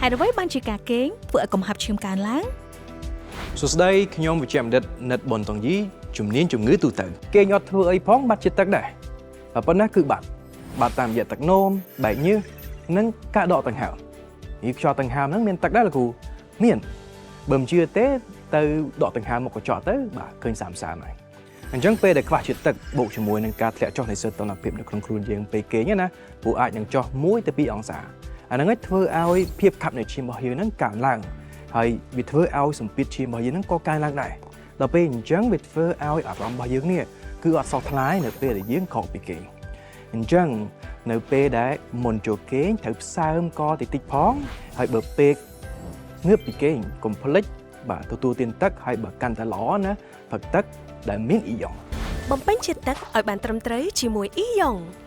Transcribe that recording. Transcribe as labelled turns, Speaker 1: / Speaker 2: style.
Speaker 1: ហេតុអ្វីបានជាការគេងធ្វើឲ្យកំហាប់ឈាមកើនឡើង?
Speaker 2: សួស្តីខ្ញុំវិជ្ជបណ្ឌិតនិតប៊ុនតុងយីជំនាញជំងឺទូទៅគេងអត់ធ្វើអីផងបាត់ជាតិទឹកដែរតែប៉ុណ្ណាគឺបាត់បាត់តាមរយៈទឹកនោមបែកញើសនិងការដកដង្ហើមនេះខ្យល់ដង្ហើមហ្នឹងមានទឹកដែរលោកគ្រូមានបើមិនជឿទេទៅដកដង្ហើមមកកញ្ចក់ទៅបាទឃើញសាមសាមហើយអញ្ចឹងពេលដែលខ្វះជាតិទឹកបូកជាមួយនឹងការធ្លាក់ចុះនៃសីតុណ្ហភាពនៅក្នុងខ្លួនយើងពេលគេងណាព្រោះអាចនឹងចុះ1ទៅ2អង្សាអាហ្នឹងឯងធ្វើឲ្យភាពខាប់នៃឈាមរបស់យើងហ្នឹងកើនឡើង ហើយវាធ្វើឲ្យសម្ពាធឈាមរបស់យើងហ្នឹងក៏កើនឡើងដែរដល់ពេលអញ្ចឹងវាធ្វើឲ្យអារម្មណ៍របស់យើងនេះគឺអត់សោះថ្លាយនៅពេលដែលយើងក្រោកពីគេងអញ្ចឹងនៅពេលដែលមុនចូលគេងត្រូវផ្សើមកតិចតិចផងហើយបើពេលងើបពីគេងកុំភ្លេចបាទទទួលទានទឹកហើយបើកាន់តែល្អណាផឹកទឹកដែលមានអ៊ីយ៉ុង
Speaker 3: បំពេញជាតិទឹកឲ្យបានត្រឹមត្រូវជាមួយអ៊ីយ៉ុង។